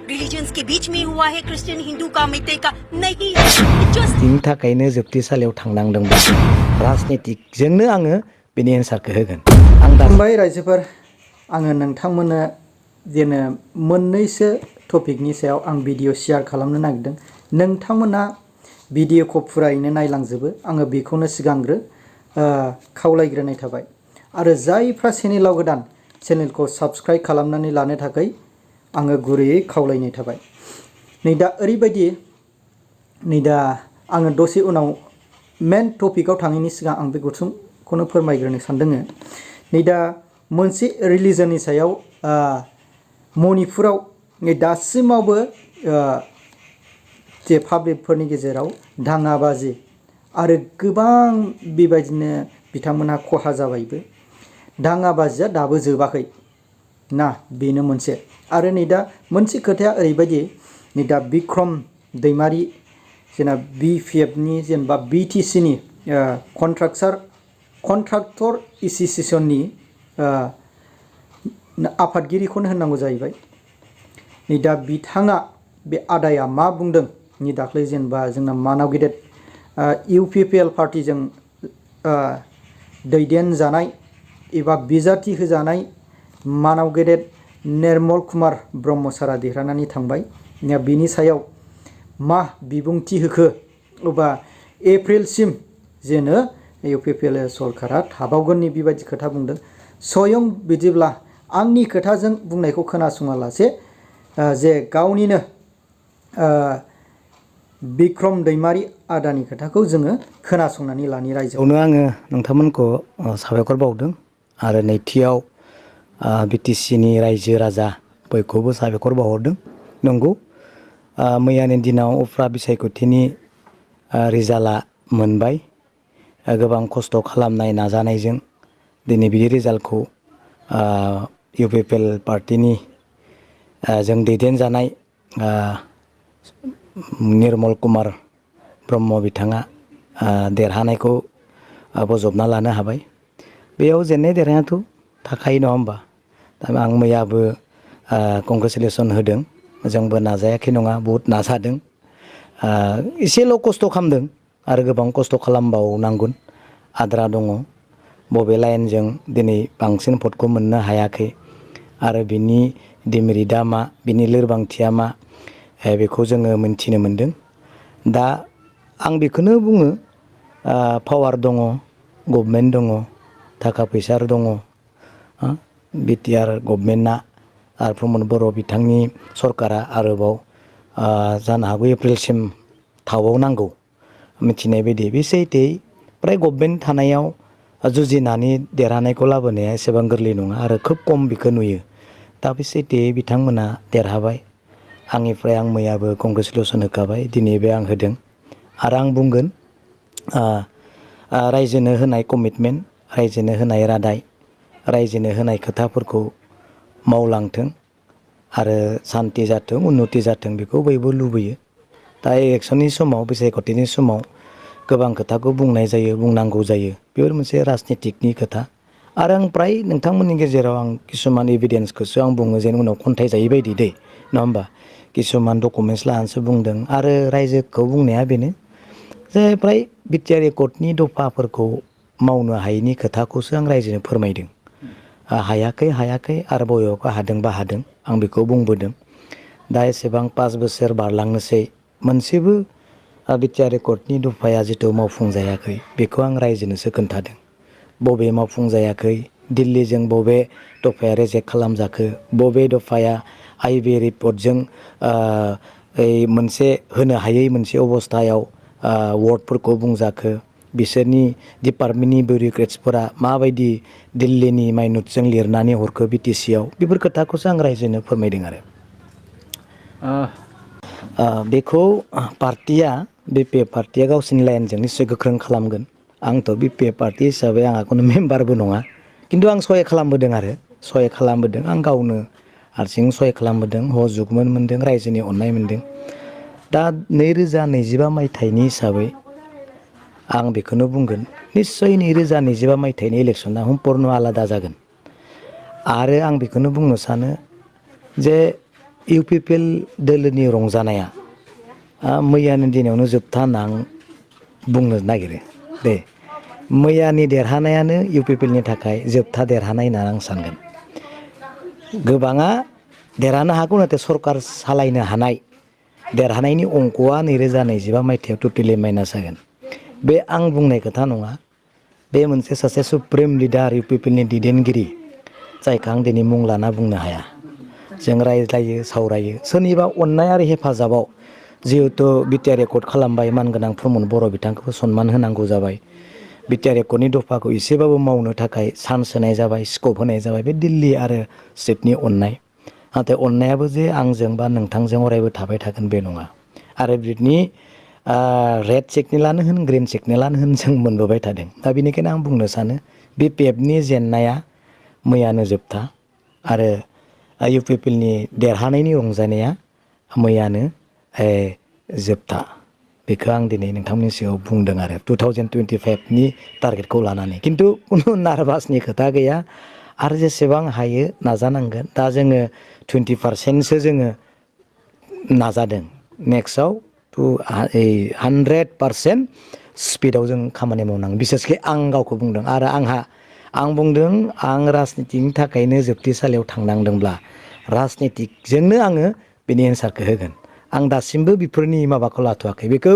Religions के बीच में हुआ है, क्रिश्चियन हिंदू का मित्ते का नहीं है। बिनि थाखायनो जोबथेसालियाव थांनांदोंबा राजनीतिकजोंनो आङो बेनि एन्सारखौ होगोन। आं दा खुलुमबाय रायजोफोर, आङो नोंथांमोननो जेनो मोननैसो टपिकनि सायाव आं भिडिअ शेयार खालामनो नागिरदों। नोंथांमोना भिडिअखौ फुरायैनो नायलांजोबो, आङो बेखौनो सिगांग्रो खावलायग्रोनाय थाबाय। आरो जायफ्रा चेनेलाव गोदान, चेनेलखौ साबस्क्राइब खालामनानै लानो थाखाय आङो गुरैयै खावलायनाय थाबाय। नै दा ओरैबायदि, नै दा आङो दसे उनाव मेन टपिकआव थाङैनि सिगां आं बे गुसुंखौनो फोरमायग्रोनो सानदों। नै दा मोनसे रिलिजननि सायाव मणिपुराव दासिमावबो जे पाब्लिकफोरनि गेजेराव दाङाबाजि आरो गोबां बेबायदिनो बिथांमोनहा खहा जाबायबो। दाङाबाजिया दाबो जोबाखै ना, बेनो मोनसे। आरो नै दा मोनसे खोथाया ओरैबायदि, नै दा बिक्रम दैमारि जेना BPFनि जेनेबा BTCनि कन्ट्राक्टर एसोसिएशननि आफादगिरिखौनो होननांगौ जाहैबाय। नै दा बिथाङा, बे आदाया मा बुंदों, नै दाख्लै जेनेबा जोंना मानाव गेदेर UPPL पार्टिजों दैदेनजानाय एबा बिजाथि होजानाय मानाव गेदेर निर्मल कुमार ब्रह्म सारा देरहानानै थांबाय। बिनि सायाव मा बिबुंथि होखो, अबा एप्रिलसिम जेनो UPPL सरकारा थाबावगोननि बेबायदि खोथा बुंदों। स्वयं बिदिब्ला आंनि खोथाजों बुंनायखौ खोनासङालासे जे गावनिनो बिक्रम दैमारि आदानि खोथाखौ जोङो खोनासंनानै लानि रायजो। बेयावनो आङो नोंथांमोनखौ साबायखर बावदों। आरो नैथियाव BTCनि रायजो राजा बयखौबो साबायखर बावहरदों। नंगौ, मैयानि दिनाव उफ्रा बिसायख'थिनि रिजाल्टआ मोनबाय। गोबां खस्थ' खालामनाय नाजानायजों दिनै बे रिजाल्टखौ UPPL पार्टिनि जों दैदेनजानाय निर्मल कुमार ब्रह्म बिथाङा देरहानायखौ बजबना लानो हाबाय। बेयाव जेननाय देरहायाथ' थाखायो नङा होमबा। दा आं मैयाबो कंग्रेसुलेसन होदों। जोंबो नाजायाखै नङा, बहुद नाजादों। एसेल' खस्थ' खालामदों आरो गोबां खस्थ' खालामबावनांगोन, आद्रा दङ। बबे लाइनजों दिनै बांसिन भटखौ मोननो हायाखै आरो बिनि डिमेरिटआ मा, बिनि लोरबांथिया मा, बेखौ जोङो मोनथिनो मोनदों। दा आं बेखौनो बुङो, पावार दङ, गभर्नमेन्ट दङ, थाखा फैसा दङ। BTR गभर्नमेन्टआ आरो प्रमद बर' बिथांनि सरकारा आरोबाव जानो हागौ एप्रिलसिम थाबावनांगौ मिथिनाय बायदि। बे सैथोयै फ्राय गभर्नमेन्ट थानायाव जुजिनानै देरहानायखौ लाबोनाया एसेबां गोरलै नङा आरो खोब खम बेखौ नुयो। दा बे सैथोयै बिथांमोना देरहाबाय। आंनिफ्राय आं मैयाबो कंग्रेसुलेसन होखाबाय, दिनैबो आं होदों। आरो आं बुंगोन, रायजोनो होनाय कमिटमेन्ट, रायजोनो होनाय रादाय, रायजोनो होनाय खोथाफोरखौ मावलांथों आरो सान्ति जाथों, उन्नति जाथों, बेखौ बयबो लुबैयो। दा इलेक्सननि समाव, बिसायख'थिनि समाव गोबां खोथाखौ बुंनाय जायो, बुंनांगौ जायो। बेफोर मोनसे राजनितिकनि खोथा। आरो आं फ्राय नोंथांमोननि गेजेराव आं किसुमान एभिडेन्सखौसो आं बुङो, जेन उनाव खन्थाइ जायै बायदि दै, नङा होमबा। किसुमान डकुमेन्टस लानानैसो बुंदों। आरो रायजोखौ बुंनाया बेनो जे फ्राय बिटिआर एकर्डनि दफाफोरखौ मावनो हायैनि खोथाखौसो आं रायजोनो फोरमायदों। हायाखै आरो बबेयावबा हादोंबा हादों, आं बेखौ बुंबोदों। दा एसेबां 5 बोसोर बारलांनोसै, मोनसेबो बिटिआर एकर्डनि दफाया जिथु मावफुंजायाखै, बेखौ आं रायजोनोसो खोन्थादों। बबे मावफुंजायाखै, दिल्लीजों बबे दफाया रेजेक्ट खालामजाखो, बबे दफाया आइबि रिपर्टजों मोनसे होनो हायै मोनसे अबस्थायाव वार्डफोरखौ बुंजाखो, बिसोरनि डिपार्टमेन्टनि बिउरोक्रेट्सफोरा माबायदि दिल्लीनि माइनटजों लिरनानै हरखो BTCआव, बेफोर खोथाखौसो आं रायजोनो फोरमायदों। आरो बेखौ पार्टिया, BPF पार्टिया गावसिनि लाइनजों निस्सय गोख्रों खालामगोन। आंथ' BPF पार्टि हिसाबै आंहा खुनु मेम्बारबो नङा, खिन्थु आं सहाय खालामबोदों आं गावनो हारसिं सहाय खालामबोदों, जुगमोन मोनदों, रायजोनि अननाय मोनदों। दा 2025 मायथाइनि हिसाबै आं बेखौनो बुंगोन, निस्सय 2025 मायथाइनि इलेक्सना सम्पुर्ण आलादा जागोन। आरो आं बेखौनो बुंनो सानो जे UPPL दोलोनि रंजानाया मैयानि दिनावनो जोबथा होनना आं बुंनो नागिरो दे मैयानि देरहानायानो UPPLनि थाखाय जोबथा देरहानाय होनना आं सानगोन गोबाङा देरहानो हागौ नाथाय सरकार सालायनो हानाय देरहानायनि अंकआ 2025 मायथाइयाव टटेलि माइनास जागोन बे आं बुंनाय खोथा नङा बे मोनसे सासे सुप्रिम लिडार UPPLनि दैदेनगिरि जायखौ आं दिनै मुं लाना बुंनो हाया जों रायज्लायो सावरायो सोरनिबा अननाय आरो हेफाजाबाव जिहेतु बिटिआर रेकर्ड खालामबाय मानगोनां प्रमद बर' बिथांखौ सनमान होनांगौ जाबाय बिटिआर रेकर्डनि दफाखौ एसेबाबो मावनो थाखाय चान्स होनाय जाबाय स्कप होनाय जाबाय बे दिल्ली आरो स्टेटनि अननाय नाथाय अननायाबो जे आंजों बा नोंथांजों अरायबो थाबाय थागोन बे नङा आरो बिनि रेड सिगनेलानो होन ग्रिन सिगनेलानो होन जों मोनबोबाय थादों दा बेनिखायनो आं बुंनो सानो BPFनि जेननाया मैयानो जोबथा आरो UPPLनि देरहानायनि रंजानाया मैयानो जोबथा बेखौ आं दिनै नोंथांमोननि सिगाङाव बुंदों आरो 2025नि टारगेटखौ लानानै खिन्थु कुनु नार्भासनि खोथा गैया आरो जेसेबां हायो नाजानांगोन दा जोङो 20%सो जोङो नाजादों नेक्स्टआव 100% स्पिडाव जों खामानि मावनांगोन बिसेसके आं गावखौ बुंदों आरो आं बुंदों आं राजनितिनि थाखायनो जोबथेसालियाव थांनांदोंब्ला राजनितिकजोंनो आङो बेनि एन्सारखौ होगोन आं दासिमबो बेफोरनि माबाखौ लाथ'वाखै बेखौ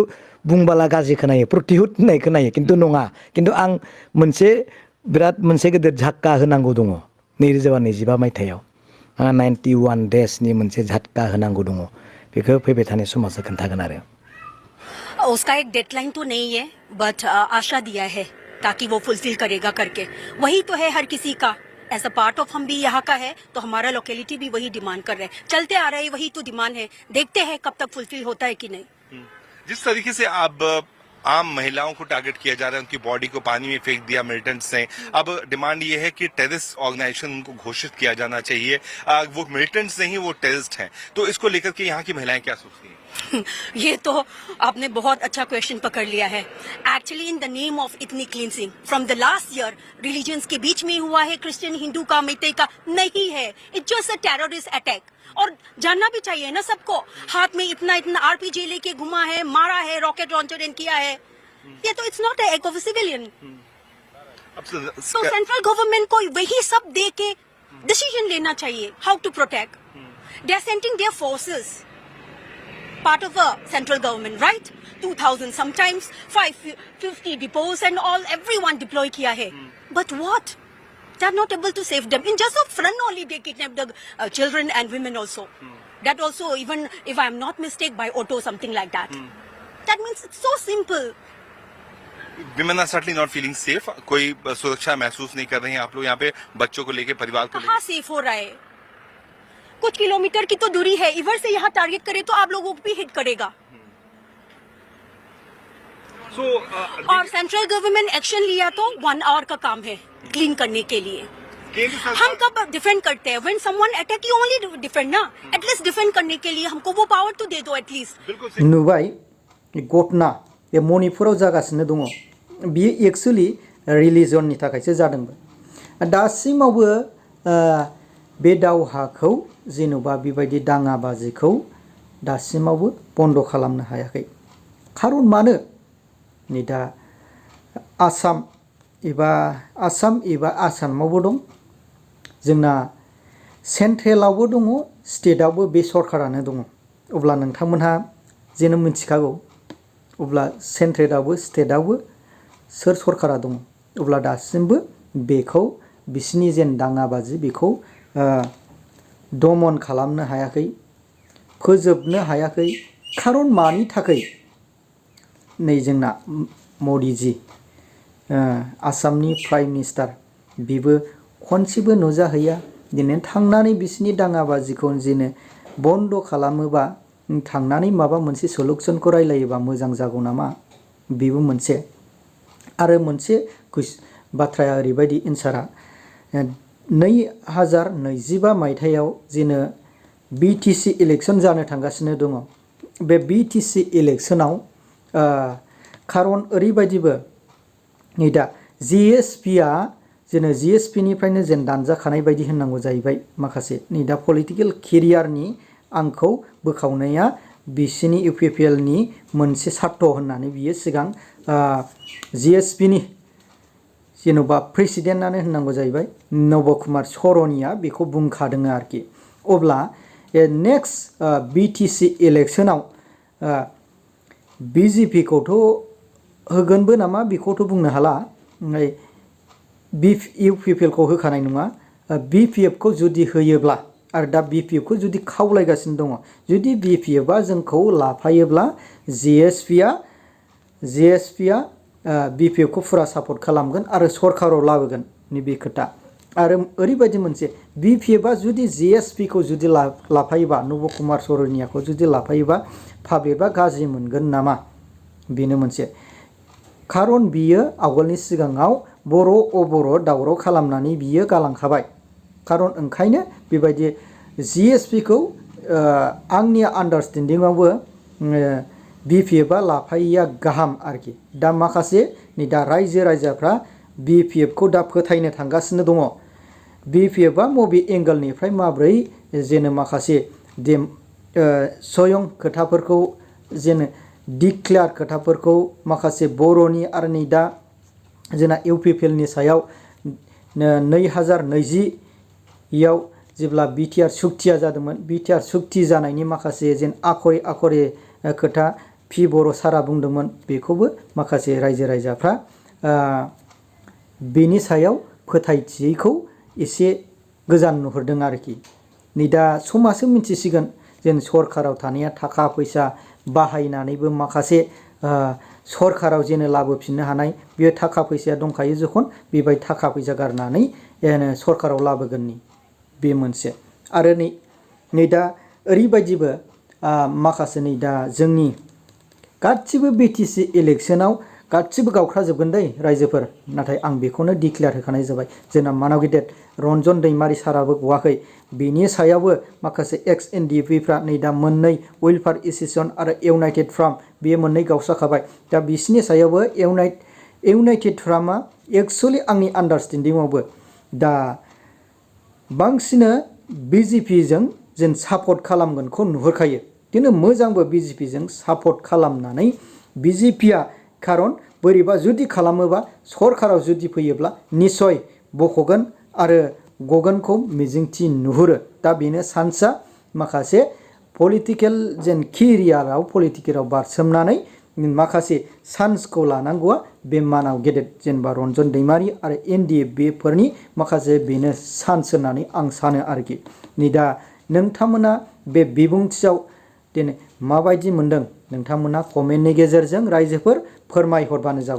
बुंबाला गाज्रि खोनायो प्रतिहुत होननाय खोनायो खिन्थु नङा खिन्थु आं बिराद मोनसे गेदेर झटका होनांगौ दङ 2025 मायथाइयाव 91 देशनि मोनसे झटका होनांगौ दङ बेखौ फैबाय थानाय समासो खोन्थागोन आरो उसका एक डेडलाइन तो नहीं है बट आशा दिया है ताकि वो फुलफिल करेगा करके वही तो है हर किसी का एज अ पार्ट ऑफ हम भी यहाँ का है तो हमारा लोकेलिटी भी वही डिमांड कर रहे हैं चलते आ रहे वही तो डिमांड है देखते हैं कब तक फुलफिल होता है कि नहीं जिस तरीके से अब आम महिलाओं को टारगेट किया जा रहा है उनकी बॉडी को पानी में फेंक दिया मिलिटेंट्स ने अब डिमांड ये है कि टेररिस्ट ऑर्गेनाइजेशन उनको घोषित किया जाना चाहिए वो मिलिटेंट्स नहीं वो टेररिस्ट हैं तो इसको लेकर के यहाँ की महिलाएं क्या सोचती हैं ये तो आपने बहुत अच्छा क्वेश्चन पकड़ लिया है actually in the name of ethnic cleansing from the last year religions के बीच में हुआ है क्रिश्चियन हिंदू का मैते का नहीं है it's just a terrorist attack और जानना भी चाहिए ना सबको हाथ में इतना RPG लेके घुमा है मारा है रॉकेट लॉन्चर किया है ये तो it's not act of a civilian तो सेंट्रल गवर्नमेंट को वही सब दे के डिसीजन लेना चाहिए how to protect they are sending their forces part of a central government, right? 2,000 sometimes, 550 depots and all, everyone deploy kiya hai. But what? They are not able to save them. In just a front only they kidnapped the children and women also. That also, even if I am not mistaken, by auto, something like that. That means it's so simple. Women are certainly not feeling safe. कोई सुरक्षा महसूस नहीं कर रहे हैं आप लोग यहाँ Pay बच्चों को लेके परिवार को लेके कहाँ सेफ हो रहा है कुछ किलोमीटर की तो दूरी है इधर से यहाँ टारगेट करे तो आप लोगों को भी हिट करेगा और सेंट्रल गवर्नमेंट एक्शन लिया तो 1 आवर का काम है क्लीन करने के लिए हम कब डिफेंड करते हैं when someone attack you only defend ना एटलीस्ट डिफेंड करने के लिए हमको वो पावर तो दे दो एटलीस्ट नुबाय घटना बे मणिपुराव जागासिनो दङ बियो एक्चुअली रिलिजननि थाखायसो जादोंमोन दासिमावबो बे दावहाखौ जेन'बा बेबायदि दाङाबाजिखौ दासिमावबो बन्द खालामनो हायाखै खारन मानो नै दा आसाम एबा आसामावबो दं जोंना सेन्ट्रेलावबो दङ स्टेटआवबो बे सरकारानो दङ अब्ला नोंथांमोनहा जेन' मिथिखागौ अब्ला सेन्ट्रेलावबो स्टेटआवबो सोर सरकारा दङ अब्ला दासिमबो बेखौ बिसिनि जेन दाङाबाजि बेखौ दमन खालामनो हायाखै फोजोबनो हायाखै खारन मानि थाखाय नै जोंना मदिजी आसामनि प्राइम मिनिस्टार बेबो खनसेबो नुजाहैया दिनै थांनानै बिसिनि दाङाबाजिखौ जेनो बन्द खालामोबा थांनानै माबा मोनसे सलुसनखौ रायलायोबा मोजां जागौ नामा बेबो मोनसे आरो मोनसे बाथ्राया ओरैबायदि एन्सारा 2025 मायथाइयाव जेनो BTC इलेक्शन जानो थांगासिनो दङ बे BTC इलेक्शनाव खारन ओरैबायदिबो नै दा GSPआ जेनो GSP निफ्रायनो जेन दानजाखानाय बायदि होननांगौ जाहैबाय माखासे नै दा पलिटिकल केरियारनि आंखौ बोखावनाया बिसिनि UPPL नि मोनसे सार्थ होननानै बियो सिगां GSP नि जेन'बा प्रेसिडेन्टआनो होननांगौ जाहैबाय नब कुमार सरनिया बेखौ बुंखादों आरोखि। अब्ला नेक्स्ट BTC इलेक्सनाव BJP खौथ' होगोनबो नामा बेखौथ' बुंनो हाला, UPPL खौ होखानाय नङा। BPF खौ जुदि होयोब्ला आरो दा BPF खौ जुदि खावलायगासिनो दङ, जुदि BPF आ जोंखौ लाफायोब्ला GSP आ BPF खौ फुरा सापर्ट खालामगोन आरो सरकाराव लाबोगोन नैबे खोथा। आरो ओरैबायदि मोनसे BPF आ जुदि GSP खौ जुदि लाफायोबा, नब कुमार सरनियाखौ जुदि लाफायोबा पाब्लिकआ गाज्रि मोनगोन नामा, बेनो मोनसे खारन। बियो आवगोलनि सिगाङाव बर' अबर' दावराव खालामनानै बियो गालांखाबाय। खारन ओंखायनो बेबायदि GSP खौ आंनि आन्डारस्टेन्डिंआवबो BPF आ लाफायैया गाहाम आरोखि। दा माखासे नै दा रायजो राजाफ्रा BPF खौ दा फोथायनो थांगासिनो दङ। BPF आ बबे एंगोलनिफ्राय माब्रै जेन माखासे सयं खोथाफोरखौ जेन डिक्लेयार खोथाफोरखौ माखासे बर'नि आरो नै दा जोंना UPPL नि सायाव 2020 आव जेब्ला BTR सुक्तिया जादोंमोन, BTR सुक्ति जानायनि माखासे जेन आखरे खोथा पि बर' सारा बुंदोंमोन, बेखौबो माखासे रायजो राजाफ्रा बेनि सायाव फोथायथियैखौ एसे गोजान नुहुरदों आरोखि। नै दा समासो मिथिसिगोन जेन सरकाराव थानाया थाखा फैसा बाहायनानैबो माखासे सरकाराव जेन लाबोफिननो हानाय, बेयो थाखा फैसाया दंखायो जखन बेबायदि थाखा फैसा गारनानै सरकाराव लाबोगोननि बे मोनसे। आरो नै दा ओरैबायदिबो माखासे नै दा जोंनि गासिबो BTC इलेक्सनाव गासिबो गावख्राजोबगोन दै रायजोफोर, नाथाय आं बेखौनो डिक्लेयार होखानाय जाबाय। जोंना मानाव गेदेर रन्जन दैमारि साराबो गवाखै, बेनि सायावबो माखासे एक्स NDP फ्रा नै दा मोननै वेलफेयार एसोसिएशन आरो इउनाइटेड फ्राम बे मोननै गावस्राखाबाय। दा बिसिनि सायावबो इउनाइटेड फ्रामा एक्सुअलि आंनि आन्डारस्टेन्डिंआवबो दा बांसिन BJP जों जेन सापर्ट खालामगोनखौ नुहुरखायो। खिन्थु मोजांबो BJP जों सापर्ट खालामनानै BJP आ खारन बोरैबा जुदि खालामोबा सरकाराव जुदि फैयोब्ला निसय बख'गोन आरो गगोनखौ मिजिंथि नुहुरो। दा बेनो चान्सआ माखासे पलिटिकेल जेन केरियाराव पलिटिकेलाव बारसोमनानै माखासे चान्सखौ लानांगौआ बे मानाव गेदेर जेनेबा रन्जन दैमारि आरो NDF बेफोरनि माखासे बेनो चान्स होननानै आं सानो आरोखि। नै दा नोंथांमोना बे बिबुंथियाव दिनै माबायदि मोनदों, नोंथांमोना कमेन्टनि गेजेरजों रायजोफोर फोरमायहरबानो जाबाय।